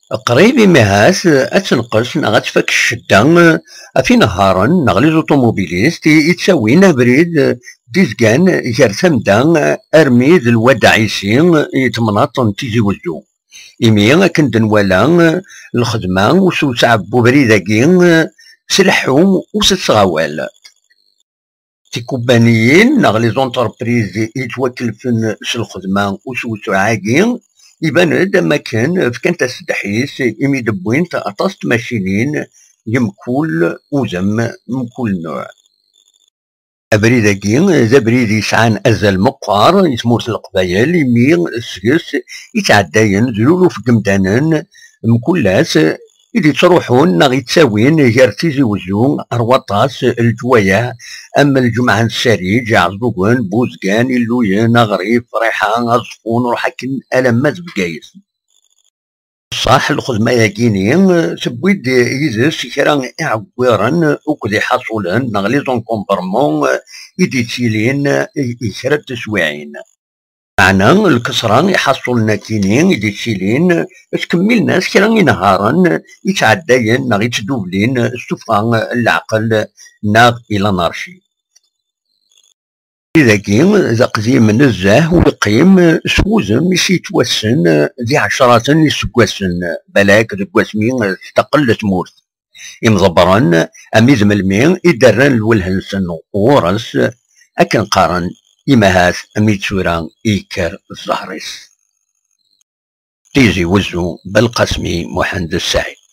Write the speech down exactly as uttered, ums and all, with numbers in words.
Qrib imi ahat ad tenqes neɣ ad tfak ccedda ɣef inehharen neɣ les automobilistes i yettawin abrid d-izgan gar tamda armi d Lwad Ɛisi i temnaḍt n Tizi Wezzu. Imi akken d-nwala, lxedma usewseɛ n ubrid-agi s leḥḥu u s ttɣawal. Tikubbaniyin neɣ les entreprises yettwakelfen s lxedma usewseɛ-agi, iban-d am akken fkant-as ddḥis imi d-wwint aṭas n tmacinin yemkul udem, mkul nnuɛ. Abrid-agi d abrid yesɛan azal meqqar i tmurt n Leqbayel, imi seg-s i ttɛeddayen d luluf n yemdanen mkul ass i d-ittruḥun neɣ ittawin gar Tizi Wezzu ar waṭas n leǧwayeɛ am lǧemɛa n Ssariǧ, Iɛeẓẓugen, Buzgan, Illuyen, Aɣrib, Friḥa, Aẓeffun, ruḥ akken alamma d Bgayet. Ṣṣeḥ, lxedma-yagini tewwi-d yid-s kra iɛeggiren akked iḥaṣulen neɣ les encombrements i d-ittilin i kra n teswiɛin. Meɛna lkesra iḥaṣulen-akini i d-ittilin ttkemmilen-as kra inehharen ittɛeddayen neɣ ittdublin s tuffɣa n leɛqel neɣ i l'anarchie. Abrid-agi d aqdim nezzeh u yeqqim s wudem i s-yettwassen di ɛecraten iseggasen, balak deg wasmi testaqel tmurt. Imḍebbren, ami d melmi i d-rran lwelh-nsen ɣur-s, akken qqaren, imahat ami d tura i yekker zzher-is. Tizi Wezzu, Belqasmi Muḥend Ssaɛid.